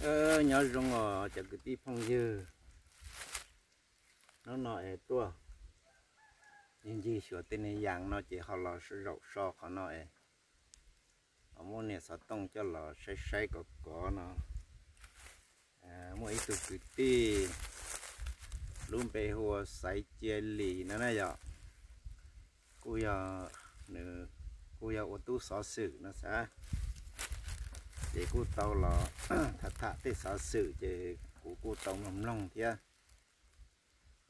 Nyob zoo os cov kwv tij phooj ywg, hnub no es tuaj ncig ncig xyuas tej niag yas no ces ho los zaum so qhov no es ho muab niag xov tooj coj los saib saib kov kov no. Muaj ib tug kwv tij lub npe hu ua Xaiv Cia Lis no na yom, kuj yog, nws kuj yog ua tub xov xwm no xav, ces kuj tau los tham tham tej xov xwm ces kuv kuj tau mloog mloog thiab.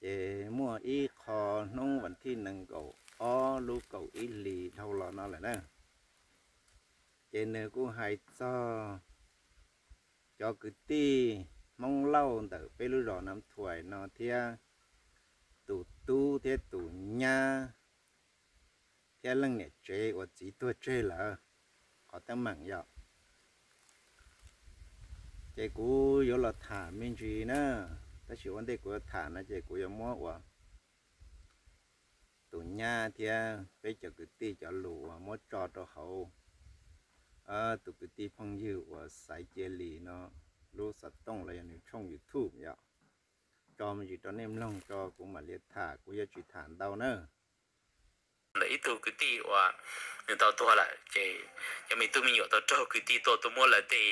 Ces muaj ib qho hnub vas thib nees nkaum ob lub kaum ib hlis dhau los no lawm na, ces nws kuj hais txog cov kwv tij Hmoob Lauj ntawm peb lub zos Nam Thuais no thiab tus tub thiab tus nyab thiab leej niam tsev uas txiv tuag tseg lawm qhov teeb meem yom. Ces kuv yuav los tham me ntsis na, tab sis ua ntej kuv yuav tham no ces kuv yuav muab uas tus nyab thiab peb cov kwv tij cov lus uas muab tso rau hauv tus kwv tij phooj ywg uas Xaiv Cia Lis no lub xov tooj los yog nws tshooj YouTube yom, tso me ntsis rau nej mloog tso kuv mam li tham, kuv yuav tsis tham ntau na. Ntawm ib tug kwv tij uas nws tau tuag lawm ces cov me tub me nyuam tau raug kwv tij tuaj tuaj muab lawv tej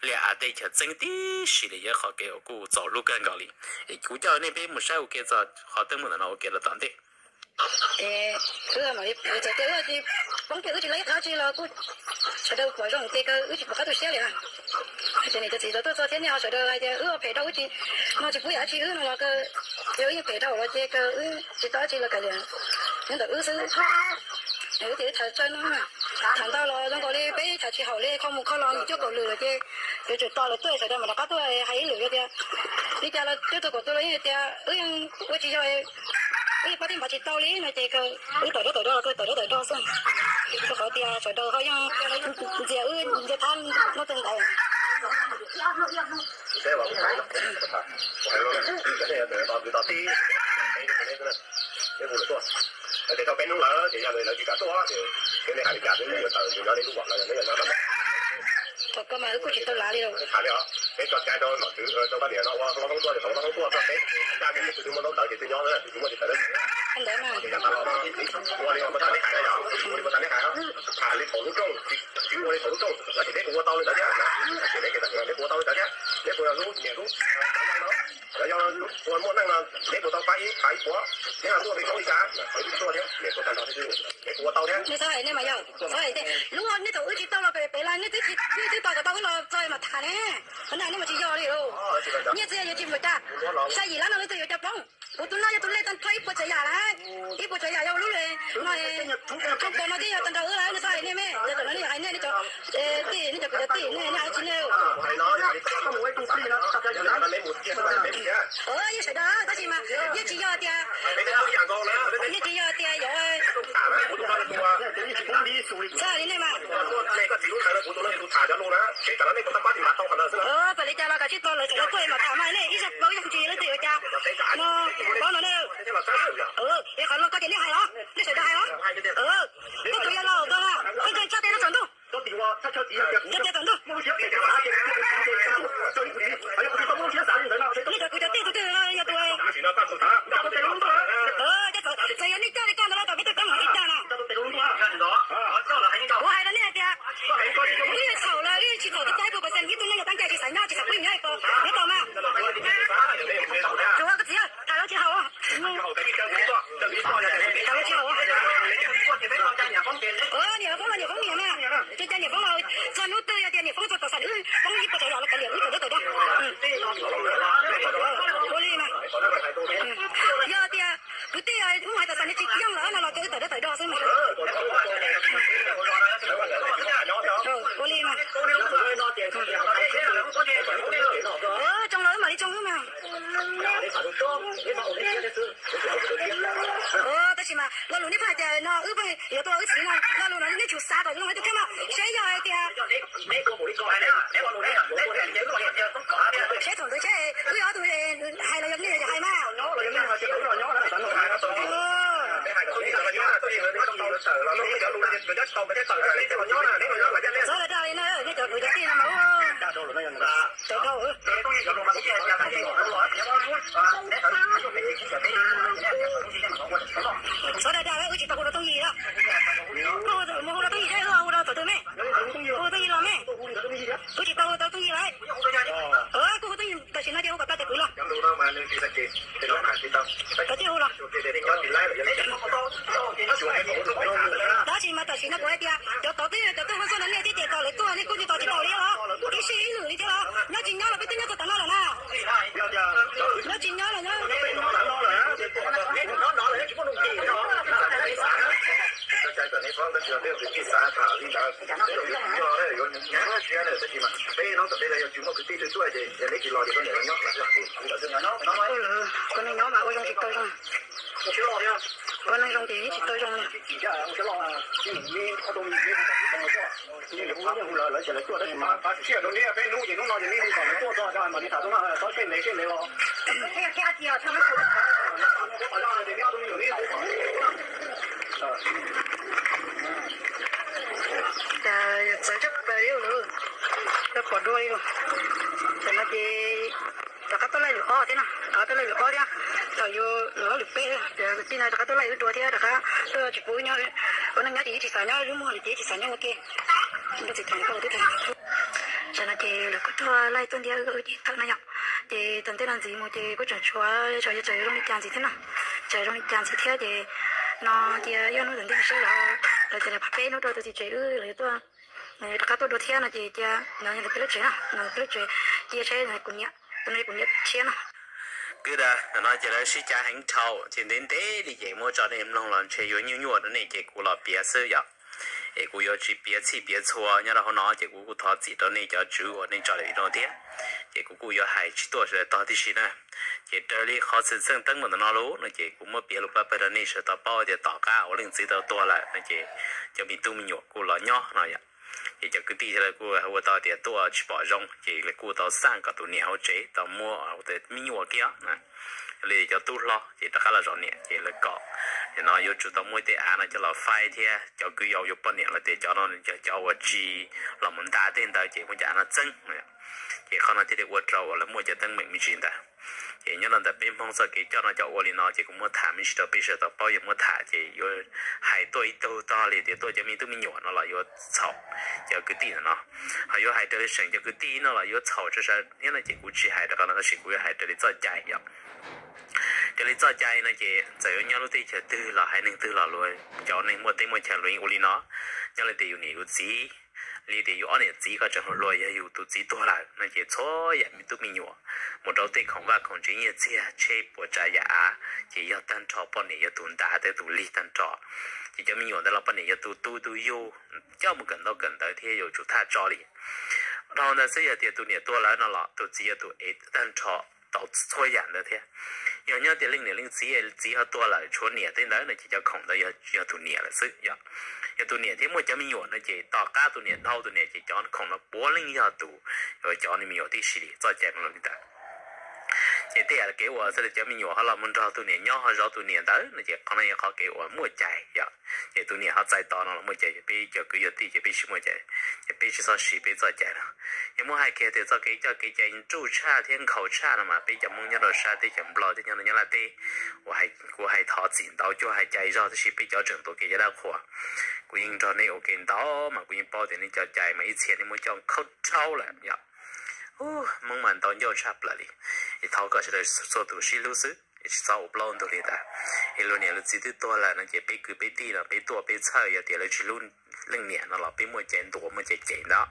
liaj av tej chaw txeeb tib si li, yog qhov kev uas kuj txaus hlub kawg nkaus li. Es kuv coj nej peb mus saib ua ke txog qhov teeb meem ntawm no ua ke los tom ntej. Wb mam li txawm tias wb tsis poob tias wb tsis lab ib qho tsi los kuj sawv daws pom zoo tias kaw wb tsis pom qab tu siab li na. Ces niam cov txiv tau tuaj txog thiab nej ho sawv daws hais tias wb ua phem rau wb tsis, no tsis pub yam dab tsi wb no los kaw, yog wb yeej phem rau los ces kaw wb tsis tau dab tsi los kaw li. Nyob ntawm wb xwb, wb ces wb tham tsawg no, tham ntau los zoo nkaus li peb tham tsis haum li, kho mus kho los nim cuaj kaum lwm lawm ces yuav tsum tos lawv tuaj sawv daws mam rov qab tuaj hais ib lwm yog tias li cas los twb tuag kaum tuag los yeej tias wb yeej ua tsis yog, wb yeej pab tib npav tsis tau li no ces kaw wb tawm dab tawm do los kaw tawm dab tawm do xwb. Rau qhov tias sawv daws ho yeej ntxias wb nce thab no tag ntawd. Ces tau peb hnub lawm ces yog lawv tsis kam tuaj ces nej hais li cas, nej yuav tawm mus nyob nej lub zos lawm, nej yuav nyob tau. Thaum ko mas wb kuj tsis tau lav li. Tham li os, peb tso cai rau nom tswv rau pab niam no ua hlob hoob tuaj, thaum hlob hoob tuaj txog peb caj ces twb muaj ntaub ntawv ces twb nyob, twb muaj tsis tawm. Ua li mas thaum nej hais, ua li mas thaum nej hais, tham li thaum lub rooj, tsis ua li thaum lub rooj, ces peb puas ua tau li ntawd thiab, ces peb puas ua tau li ntawd thiab, peb puas yog lub niam lub, yog ua muaj neej no peb puas tau pab ib pab ib puas, peb tuaj peb toob li cas, peb tuaj thiab, peb puas tau thiab. Nej txhob hais nej mas yog, txhob hais tias lub nej thaum wb tsis tau los pem pem los nej twb tsis, nej twb tos kom tau wb los txog mas tham ne. Qhov no nej mas tsis yog li. Nyiaj txiag yuav tsis npaum cas, xya yim lab no leej twg yuav cov poob. Kuv tus no yog tus lej tag nrho ib puas tsav yam lawm, ib puas tsav yam yog lub no, tshooj kaus no twb yog tag nrho wb lawm, nej txhob hais nej me, cov no nej yog hais nej, nej cov tij nej, nej hais tsis nej. Yeej sawv daws tab sis mas yeej tsis yog tias, yeej tsis yog tias yuav txhob hais li nej mas. Txawm li cas los kav tsij tos lawv txawm los tuaj mas tham mas nej ib zaj paub ib zaj ntsis leej twg yuav cas no, paub no ne. Es qhov no koj tias nej hais los nej sawv daws hais los, koj tus yog laus tuag mas koj ntseeg tshaj teg no tsaus ntuj. Txog tias tsaus ntuj, nej cov kwv cov tij tus twg yog tus, txawm yog nej coj li koj ntawd los kom peb tuaj koob hmoov li cas na. Kuv hais rau nej hais tias wb yeej txhaum lawm, wb yeej tsis txhaum tib cag ib puas percent, ib tug neeg yog tab ncas tsis xav nyob tsis xav pub nyob ib puas, nyob tau mas. Tsuas koj txiv, tham los tsis haum. Tham los tsis haum. Niam foob los niam foob niam mas, tsis cas niam foob los txog hnub twg yog tias niam foob txog tom xam wb foob ib puas tsav yam los kav liam wb tawm dab tawm do. Ua li mas. Yog tias kwv tij ub hais tom xam nej tsis yeej lawm no los kaw wb tawm dab tawm do xwb mas. Ua li mas. Tsoo los wb mam li tsoo wb mas. Tab sis mas lo lus nej pheej hais tias no wb pheej yuav tua wb txiv no, lo lus no nej tsum xav kom zoo ib tug thiab mas seb yog hais tias seb thaum ntawd seb wb yog ob tug hais los yog nej hais mas. Xov da da, wb tsis tau hu rau Tooj Yim os. Koj mus hu rau Tooj Yim, hu rau Tooj Yim los me. Wb tsis tau hu rau Tooj Yim lawm. Kuv hu Tooj Yim tam sim no ces hu kom tau tes kwv los. Koj thiaj hu los. Tab sis mas tam sim no kuv hais tias cov tod twb yog cov tuaj hu xwb no nej thiaj tias kom lawv tuaj, nej kuj tsis tos tsis tau li los. Ib sij ib lwm li thiab los, nyob tsis nyob los peb twb nyob txog tom no lawm na. Nyob tsis nyob los nyob. Ua neej nyob mas ua zoo tsis tau zoo. Ua neej zoo ces tsis tau zoo li. Cas txawv tshaj plaws li lawm, tau pom dua li lawm. Tam no ces rov qab tuaj laij lwm ob thiab no, rov qab tuaj laij lwm ob thiab. Thaum yuav lwm ob lwm peb, cov kwv tij no rov qab tuaj laij wb dua thiab, rov qab tuaj tsis pub wb nyob. Ua neej nyob ces yeej tsis xav nyob lub muag li ces yeej tsis xav nyob ua ke. Tam no ces lawv kuj tuaj laij tuaj ntiab wb ces thaum no yom. Ces tom ntej no ntxiv mus ces kuj tseem tshuav tsav yuav tsav zoo li cas ntxiv thiab no. Tsav zoo li cas ntxiv thiab ces no tias yog hnub tom ntej saib lawv, lawv tias lawv pab peb hnub rau tus txiv tsev wb los yuav tuaj, rov qab tuaj dua thiab no ces cia no yog peb lub tsev no, no peb lub tsev, cia saib kuv niam, tus no kuv niam tshiab no. Kwv daws, ntawm no ces lawv sib cav heev dhau ces ntev ntev li ces muab tso nej mloog los ntshe yuav nyuaj nyuaj rau nej ces kuv los piav xwb yom. Es kuv yuav tsis piav txhij piav txhua nyob rau hauv no ces kuv kuj thov txim rau nej cov tswv uas nej tso daim video thiab. Ces kuv kuj yuav hais tsis tuaj sawv daws tog tib si na. Ces raws li qhov xwm txheej teeb meem ntawm no lawm no ces kuv muab piav lus pab pawg rau nej sawv daws tau paub tias tom qab uas leej txiv tau tuag lawm no ces cov me tub me nyuam kuj los nyob no yom. Ces cov kwv tij lawv kuj ua tau tias tuaj tsis pom zoo ces lawv kuj tau xaj kom tus niam hauv tsev tau muab me nyuam kiag na. Yog li cov tub hlob ces rov qab los zov niam ces lawv kom no yuav tsum tau muab tej av no coj los faib thiab cov kwv yau yuav poj niam los tias cov no yog cov uas tsis los mus nta tej ntawd ces muab cov av no txeeb. Ces qhov no thiaj li ua rau uas lawv muaj cov teeb meem me ntsis ntawd. Ces nyob rau ntawm peb Hmoob txoj kev coj no coj ua li no ces kuv muab tham me ntsis rau peb sawv daws tau paub, yog muab tham ces yuav hais tuaj ib tug tog li tias tuaj cov me tub me nyuam no los yuav txhaum cov kwv tij ntawm no, ho yuav hais raws li seem cov kwv tij no los yuav txhaum tsa sav thiab no ces kuv tsis hais rau qhov no tab sis kuv yuav hais raws li txoj cai yom. Raws li txoj cai no ces txawm yuav nyob lub teb chaws twg los haiv neeg twg los luag cov neeg muaj teb muaj chaw luag yeej ua li no. Nyob li tias yus niam yus txiv, li tias yus ob niam txiv ko tseem hluas hluas yog yus tus txiv tuag lawm no ces txhua yam me tub me nyuam mus rau tej khoom vaj khoom tsev nyiaj txiag tsheb puas tsav yam av ces yog tag nrho poj niam yog tus nta thiab tus lig tag nrho. Ces cov me nyuam ntawd los poj niam yog tus tu tus yug coj mus kawm ntawv kawm ntawv thiab yuav tsum thaj tso li. Dhau ntawd xwb yog tias tus niam tuag lawm no los tus txiv yog tus ev tag nrho tau txhua yam ntawd thiab. Yog nyob tias leej niam leej txiv, txiv ho tuag lawm tshuav niam tej ntawd no ces cov khoom ntawd yog tus niam lawm xwb yom. Yog tus niam thiab muaj cov me nyuam no ces tom qab tus niam dhau tus niam ces cov khoom no puav leej yog tus, cov me nyuam tib si li, txoj cai mas los li ntawd. Ces tej yam kev uas xws li cov me nyuam ho los mus nrog tus niam nyob ho zov tus niam ntawd no ces qhov no yog qhov kev uas muaj cai yom. Ces tus niam ho txais tos no los muaj cai, ces peb cov kwv yog tij ces peb tsis muaj cai, ces peb tsis txhob siv peb txoj cai no. Yog muab hais kiag tias txoj kev coj kev cai ruj tshaj thiab nkhaus tshaj no mas peb cov Hmoob nyob rau sab teb chaws Nplog thiab nyob rau Nyab Laj teb, kuv hais thov txim ntau cuag hais cai zog tab sis peb cov tseem tuav kev cai dab qhuas. Kuv yeej nrog nej ua ke ntau mas kuv yeej paub tias nej cov cai mas ib txhia nej muab coj khaub rhaub lawm yom. Hmoob mas ntau ncauj tshaj plaws li. Es thov kom sawv daws txhua tus sib hlub xwb, es tsis txhob ua plaub ua ntug li ntawd. Es luag niam luag txiv twb tuag lawm no ces peb kwv peb tij no peb tuaj peb txhawj, yog tias lawv tsis hlub leej niam no los peb muaj cai ntuas muaj cai cem ntawd.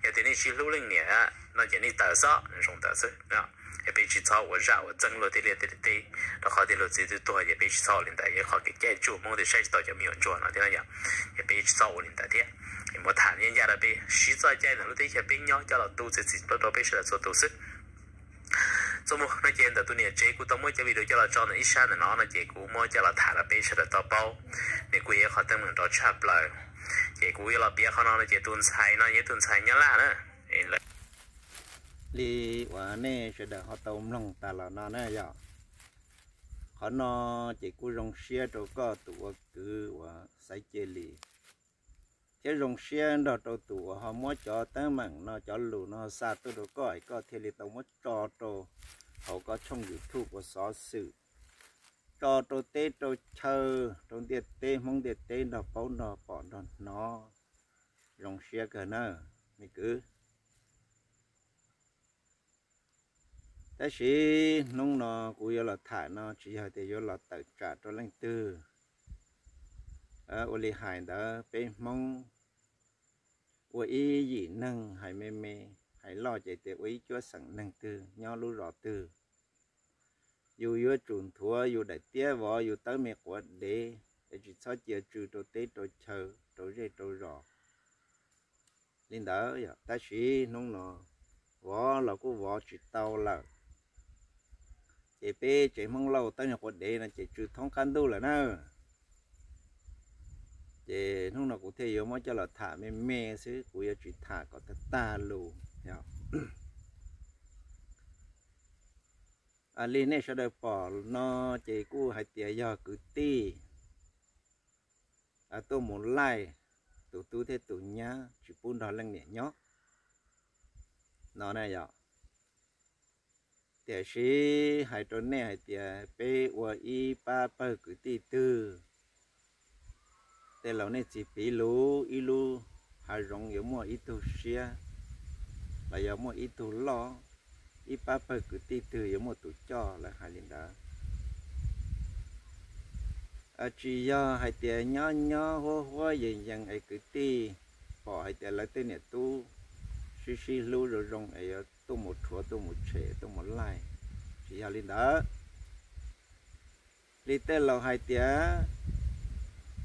Yog tias nej tsis hlub leej niam no ces nej tawm xwb, zoo ntawd xwb. Es peb tsis txhob ua zaj ua txeeb luag tej liaj tej teb, rau qhov tias luag txiv twb tuag ces peb tsis txhob ua li ntawd, yog qhov kev cai tsuj Hmoob tias saib tsis taus cov me nyuam ntsuag no thiab no yom. Es peb tsis txhob ua li ntawd thiab. Es muab tham ncaj ncaj rau peb siv txoj cai ntawm lub teb chaws peb nyob coj los tu txiav txim rau peb sawv daws txhua tus xwb. Txuas mus no ces ntawm tus niam tsev kuv tau muab cov video coj los tso ntawm ib sab ntawm no no ces kuv muab coj los tham rau peb sawv daws tau paub. Nws kuj yog ib qhov teeb meem nrov tshaj plaws. Ces kuv yuav los piav qhov no no ces tus ntxhais no yog tus ntxhais Nyab Laj na. Li uas nej sawv daws ho tau mloog tas los no na yom. Qhov no ces kuj zoo siab rau koj tus ua kwv uas Xaiv Cia Lis. thiab zoo siab nrog rau tus uas ho muab cov teeb meem no cov lus no xa tuaj rau koj es koj thiaj li tau muab tso rau hauv koj tshooj YouTube ua xov xwm, tso rau teb rau chaw, rau ntiaj teb, Hmoob ntiaj teb nrog paub nrog pom nrog hnov. Zoo siab kawg nawb me kwv. Tab sis hnub no kuv yuav los tham no tsis yog tias yuav los tawm tsam rau leej twg. Ua li hais ntawd peb Hmoob ua ib yim neeg hais me me, hais loj ces tias ua ib cuab xeem neeg twg nyob lub zos twg, yus yuav tsum nthuav yus daim tiab vov yus tawb me quav dev es tsis txhob cia tsw rau teb rau chaw rau zej rau zos li ntawd yom. Tab sis hnub no vov los kuj vov tsis tau lawm, ces peb tsev Hmoob Lauj tawb me quav dev no ces tsw thoob qab ntuj lawm na. Ces hnub no kuv thiaj yuav muab coj los tham me me xwb, kuv yuav tsis tham kom tag tag lus. Li nej sawv daws pom no ces kuj hais tias yog kwv tij tuaj mus laij tus tub thiab tus nyab tsis pub nrog leej niam nyob no na yom. Tiam sis hais rau nej hais tias peb ua ib pab pawg kwv tij twg, tej laus nej txiv piv lus ib lub hav zoov yuav muaj ib tug siab los yog muaj ib tug loj, ib pab pawg kwv tij twg yuav muaj tus coj, lawv hais li ntawd. Tsis yog hais tias nyob nyob huab huab yees yees es kwv tij pom hais tias lawv tej niam tub sib sib hlub zoo zoo es yuav tuaj mus rhuav tuaj mus tshem tuaj mus laij, tsis yog li ntawd. Li tej laus hais tias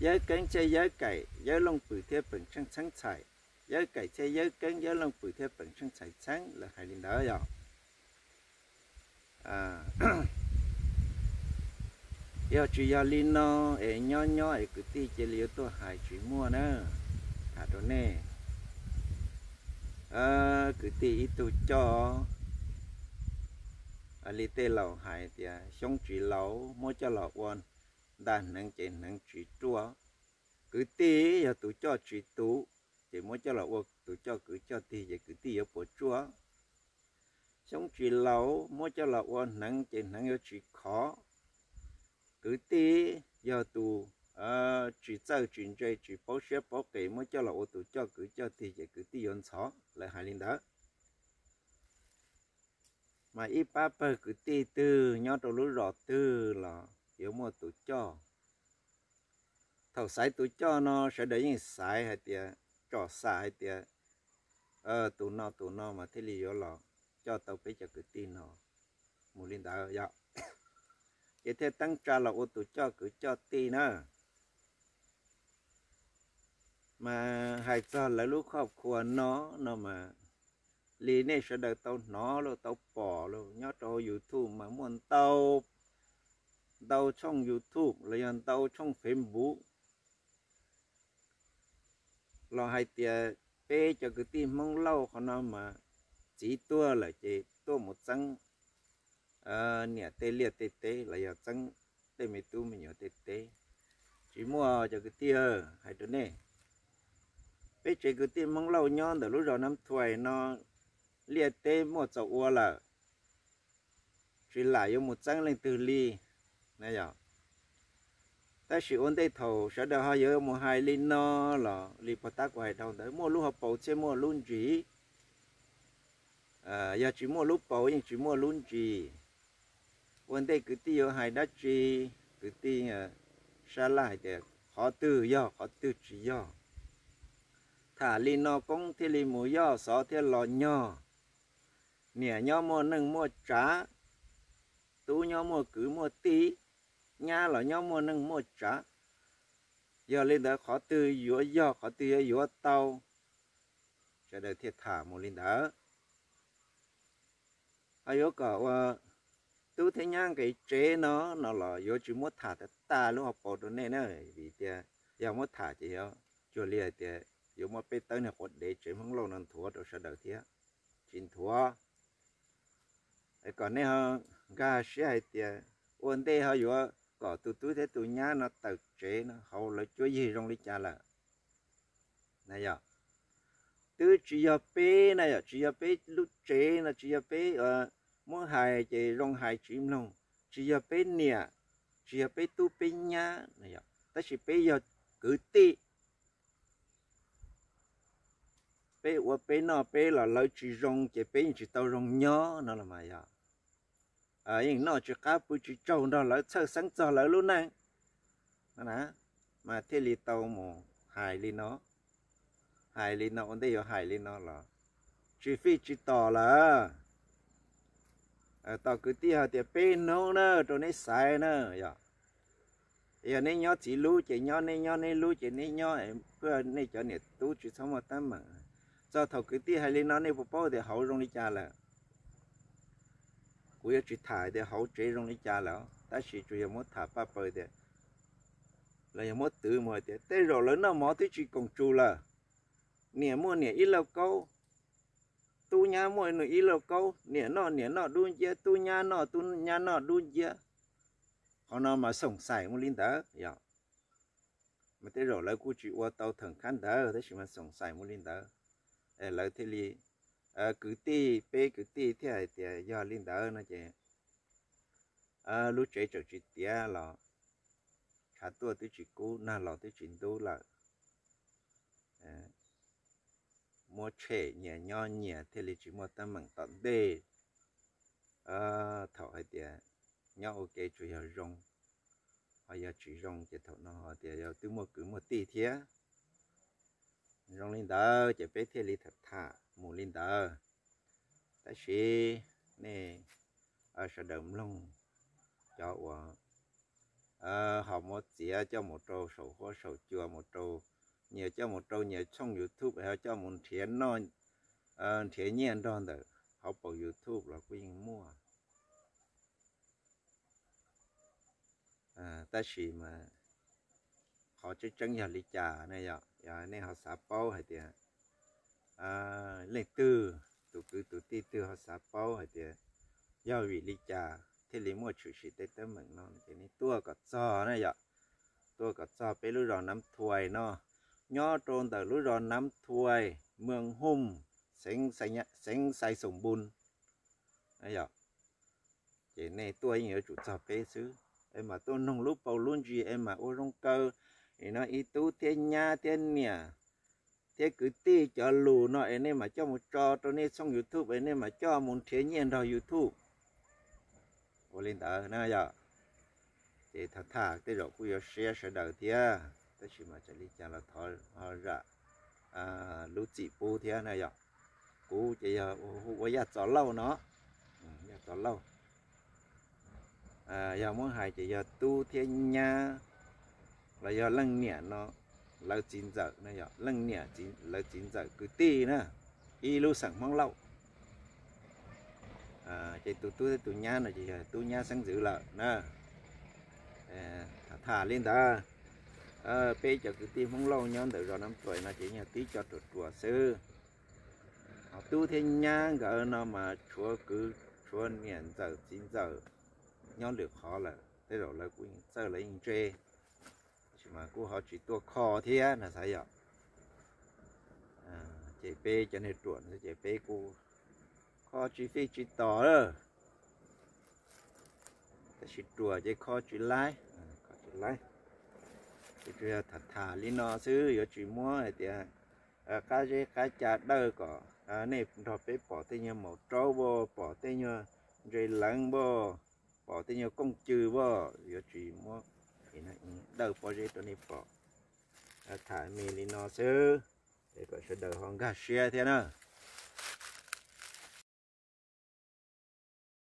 yawb keeb thiab yawb kaim, yawb looj pwm thiab peem tsheej txheeb txhais, yawb kaim thiab yawb keeb, yawb looj pwm thiab peem tsheej txhais txheeb, lawv hais li ntawd yom. Yog tsis yog li no es nyob nyob es kwv tij cia li yuav tuaj hais tsis muaj na. Tham rau nej, kwv tij ib tug coj, li tej laus hais tias xyoob tsis laus muab coj los ua nta hneev ces hneev tsis ruaj. Kwv tij yog tus coj tsis tus, ces muab coj los ua tus coj kwv coj tij ces kwv tij yuav puas tsuaj? Xyoob tsis laus muab coj los ua hneev ces hneev yuav tsis khov. Kwv tij yog tus tsis txawj tsis ntse tsis paub siab paub qis muab coj los ua tus coj kwv coj tij ces kwv tij yuav ntxhov, lawv hais li ntawd. Mas ib pab pawg kwv tij twg nyob rau lub zos twg los yuav muaj tus coj. Thaum xaiv tus coj no sawv daws yeej xaiv hais tias, tsom xam hais tias tus no tus no mas thiaj li yuav los coj tau peb cov kwv tij no mus li ntawd yom. Ces thiaj teeb tsa los ua tus coj kwv coj tij na. Mas hais txog lawv lub khoj khua no, no mas li nej sawv daws tau hnov los tau pom los nyob rau hauv YouTube mas muaj ntau, ntau tshooj YouTube los yog ntau tshooj Facebook los hais tias peb cov kwv tij Hmoob Lauj qhov no mas txiv tuag lawm ces tuaj mus txeeb niam tej liaj tej teb los yog txeeb tej me tub me nyuam tej teb. Tsis muaj cov kwv tij, hais rau nej, peb tsev kwv tij Hmoob Lauj nyob ntawm lub zos Nam Thuais no liaj teb muaj txaus ua lawm, tsis lam yuav mus txeeb leej twg li na yom. Tab sis ua ntej thaum sawv daws ho yuav mus hais li no los li puag ta kuv hais dhau ntawd, muaj lub hauv paus thiaj muaj lub ntsis. Yog tsis muaj lub paus yeej tsis muaj lub ntsis. Ua ntej kwv tij yuav hais dab tsi, kwv tij sab laj hais tias qhov twg yog qhov twg tsis yog. Tham li no koob thiaj li mus yoj, xov thiaj los nyog. Niam nyob muaj neej muaj tsav, tub nyob muaj kwv muaj tij, nyab los nyob muaj neej muaj tsav. Yog li ntawd qhov twg yuav yog qhov twg yuav yuav tau, sawv daws thiaj tham mus li ntawd. Ho yuav kom ua tub thiab nyab nqis tsev no, no los yuav tsis muab tham tag tag lub hauv paus rau nej na, vim tias yog muab tham ces yuav cuag li hais tias yuav muab peb tawb niag quav dev tsev Hmoob Lauj no nthuav rau sawv daws thiab, tsis nthuav. Kom nej ho nkag siab hais tias ua ntej ho yuav kom tus tub thiab tus nyab no tawm tsev no hauv lawv cuab yig zoo li cas lawm. na yom. Twb tsis yog peb na yom, tsis yog peb lub tsev no, tsis yog peb muab hais ces zoo hais tsis mloog, tsis yog peb niam, tsis yog peb tub peb nyab na yom, tab sis peb yog kwv tij. Peb ua peb noj peb los lawv tsis zoo ces peb yeej tsis tau zoo nyob no los mas yog yeej noj tsis qab pw tsis tsaug nrog lawv, txhawj xeeb txog lawv lub neej no na, mas thiaj li tau mus hais li no. Hais li no ua ntej yuav hais li no los tsis fij tsis tom lawm. Tos kwv tij hais tias peb hnub na rau neb xaiv na yom. Yog neb nyob txiv lub ces nyob, neb nyob neb lub ces neb nyob, nej cov niam tub tsis txhob muaj teeb meem. Txog thaum kwv tij hais li no nej puas paub tias hauv zoo li cas lawm? Kuv yuav tsis tham tias hauv tsev zoo li cas lawm, tab sis tsuas yog muab tham paj paws tias, los yog muab twv mus hais tias tej zaum lawv noj mov twb tsis koom tsus lawm. Niam muaj niam ib lauj kaub, tub nyab muaj nws ib lauj kaub, niam noj niam noj dub nciab, tub nyab noj tub nyab noj dub nciab. Qhov no mas xoom xaim mus li ntawd yom. Mas tej zaum lawv kuj tsis ua tau theem khab ntawd tab sis mas xoom xaim mus li ntawd, lawv thiaj li, kwv tij, peb kwv tij thiaj hais tias yog li ntawd no ces lub tsev tseem tsis tiav los tshav tuaj twb tsis kub, nag los twb tsis ntub lawm. Muab tshem nyias nyob nyias thiaj li tsis muaj teeb meem tom ntej. Thaum hais tias nyob ua ke tsuas yog zoo, ho yog tsis zoo ces thaum no ho tias yog twb muaj kwv muaj tij thiab. Zoo li ntawd ces peb thiaj li tham tham mus li ntawd. Tab sis nej sawv daws mloog, cov uas ho muab txiav coj mus rau saum huab saum cua, mus rau, nyias coj mus rau nyias tshooj YouTube, ho coj mus nrhiav noj, nrhiav nyiaj nrog ntawm hauv paus YouTube los kuj yeej muaj. Tab sis mas qhov tseeb tseeb yog li cas na yom, yog nej ho xav paub hais tias leej twg, tus kwv tus tij twg ho xav paub hais tias yog vim li cas thiaj li muaj tshwm sim tej teeb meem no ces nej tuaj kom txog na yom. Tuaj kom txog peb lub zos Nab Thuais no, nyob rau ntawm lub zos Nab Thuais, Mws Hooj, xeev Xais Xoom Npun. Ces nej tuaj yeej yuav tsum txog peb xwb, es mas tuaj noog lub paus lub ntsis es mas ua zoo kaw, es no ib tub thiab nyab thiab niam thiab kwv tij cov lus no es nej mam coj mus tso rau nej tshooj YouTube es nej mam coj mus nrhiav nyiaj nrog YouTube. Ua li ntawd na yom. Ces tham tham tej zaum kuj yuav siab sawv daws thiab, tab sis mas txawm li cas los thov ho zam lub txim pub thiab na yom. Kuv ces yog hu ua Yaj Txos Lauj no, Yaj Txos Lauj. Yog muab hais ces yog tub thiab nyab los yog leej niam no, lawv txiv ntxawm no yog leej niam, lawv txiv ntxawm kwv tij na, ib lub xeem Hmoob Lauj. Ces tus tub thiab tus nyab no ces yog tub nyab xeeb ntxwv lawm na. Tham tham li ntawd, peb cov kwv tij Hmoob Lauj nyob ntawm zos Nab Thuais no ces yog tib co ruam ruam xwb. Ho tub thiab nyab nkawd no mas tshuav kwv tshuav niam ntxawm txiv ntxawm nyob lwm qhov lawm, tej zaum lawv kuj yeej txawj lawv yeej ntse, tab sis mas kuj ho tsis tuaj kho thiab na xav yom. Ces peb cov neeg ruam ces peb kuj kho tsis fij tsis tom lawm. Tab sis ruam ces kho tsis laib, kho tsis laib. Ces tsuas yog tham tham li no xwb, yuav tsis muab hais tias qab zeb qab ca dawj kom nej nrog peb pom tej nyuag maum raub npaj, pom tej nyuag ntse leev npaj, pom tej nyuag kooj cw npaj, yuav tsis muab dawj pob zeb rau nej pom. Tham me li no xwb, es kom sawv daws ho nkag siab thiab na.